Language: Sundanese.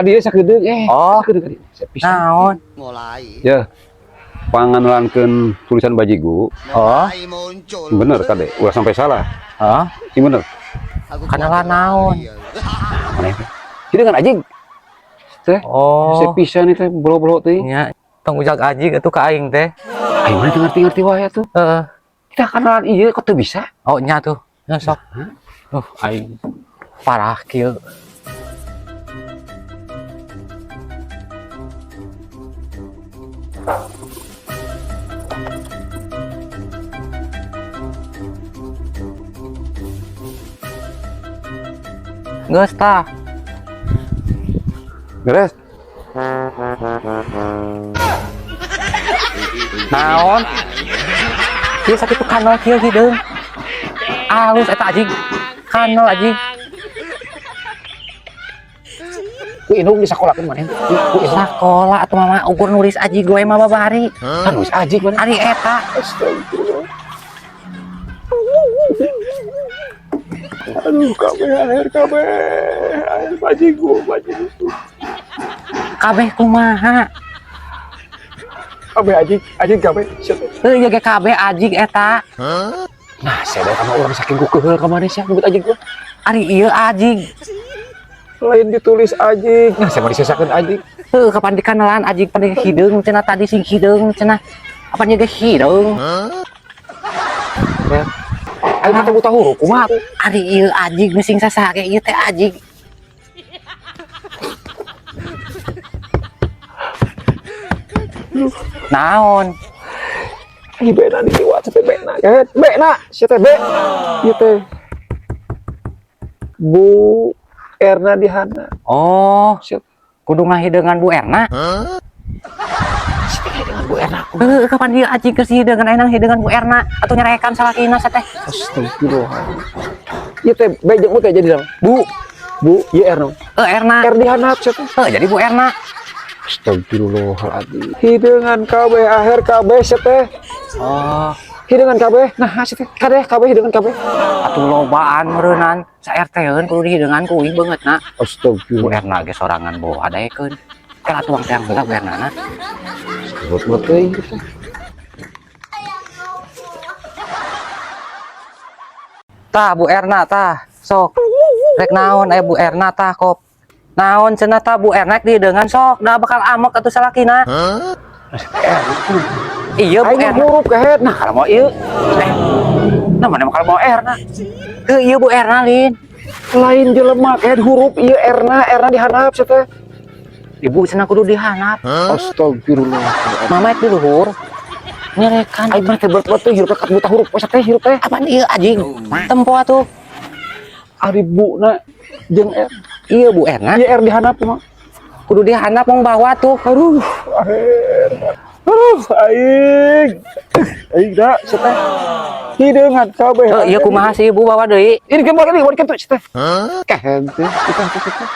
Tadi sakedeung Oh. sakedeung tadi. Pisan. Naon? Mulai. Ya. Panganelankeun tulisan bajigu. Oh. Mulai muncul. Bener kade, ulah sampai salah. Hah? Sing bener. Aku Kanalan naon? Mana teh? Hideungan anjing. Teh. Oh. Sepisan teh bolo-bolo teh. Nya, tong ujag aji atuh ka aing teh. Aing mah teu ngerti-ngerti wae atuh. Heeh. Kita kenalan ieu kok teu bisa? Oh, nya tuh. Nya sok. Aing parah kieu. Geus tah. Beres. Naon? Kieu sakitu kanal kieu hideung. Alus eta anjing. Kanal anjing. Ku indung disakolakeun maneh. Ku indung Sakola atuh mama ukur nulis aji gue mah babari. kan nulis ajig maneh. Ari eta. Astagfirullah. Aduh, kabeh akhir kabeh. Akhir bajigu, bajigu. Kabeh kumaha? Kabeh ajig, ajig kabeh. Sia teh. Heuh ieu ge kabeh ajig eta. Nah, saya da kama urang saking ku keheul ka maneh sia nyebut ajig gua. Ari ieu ajig. Lain ditulis ajig. Nah, saya mah disesakeun ajig. Heuh kapan dikanelan ajig pan hideung cenah tadi sing hideung cenah. Apa nya ge hideung? Ya. Aing mah teh buta huruf kumaha tuh? Ari ieu ajig nu sing sasage ieu teh ajig. Naon? Ih, bena diliwat sampai bena. Ya, bena, sia teh be. Ieu teh. Bu Erna Dihana. Oh, Sia kudu ngahideungan Bu Erna. teh dengan Bu Erna. Heuh, kapan ieu ajig geus hideungan ayeuna hideungan Bu Erna atuh nyarekan salakina teh. Astagfirullah. Ieu teh be jeung U teh jadi naon? Bu, Bu, ieu Erna. eh Erna. R dihandap sia teh. Heuh, jadi Bu Erna. Astagfirullahaladzim. Hideungan kabeh akhir kabeh sia teh. Oh, Hideungan kabeh. Nah, sia teh kadeh kabeh hideungan kabeh. atuh lobaan meureunnan sa RT-eun kudu dihideungan ku uing beungeutna. Bu Astagfirullah. Erna ge sorangan bawa daekeun. Kan atuh wang teang heula Bu Erna na. Buat teuing teh. Tah Bu Erna tah, sok. Rek naon aya Bu Erna tah kop. Naon cenah tah Bu Erna dihideungan sok, da bakal amok atuh salakina. Iya Bu Aing mah Erna. huruf kehed. Nah, kalau mau ieu. Eh. Nah, mana kalau mau Erna? Heuh, ieu Bu Erna lin. Lain jelema kehed huruf ieu Erna, Erna dihandap sia teh. Ibu cenah kudu dihanap. Astagfirullah. Mama di luhur. Nyerekan. Aing mah teh berat-berat teh hirup teh buta huruf sia teh hirup teh. Apaan ieu anjing? Tempo atuh. Ari Bu na jeung R. Iya Bu Erna. Ieu R dihandap mah. Kudu dihandap mong bawa tuh. Aduh, akhir. Aduh, aing. Aing da sia teh. Hideungan kabeh. Heuh, ieu kumaha sih Ibu bawa deui? Ini kan ini, ini tuh sia teh. Kehed teh, kita teh.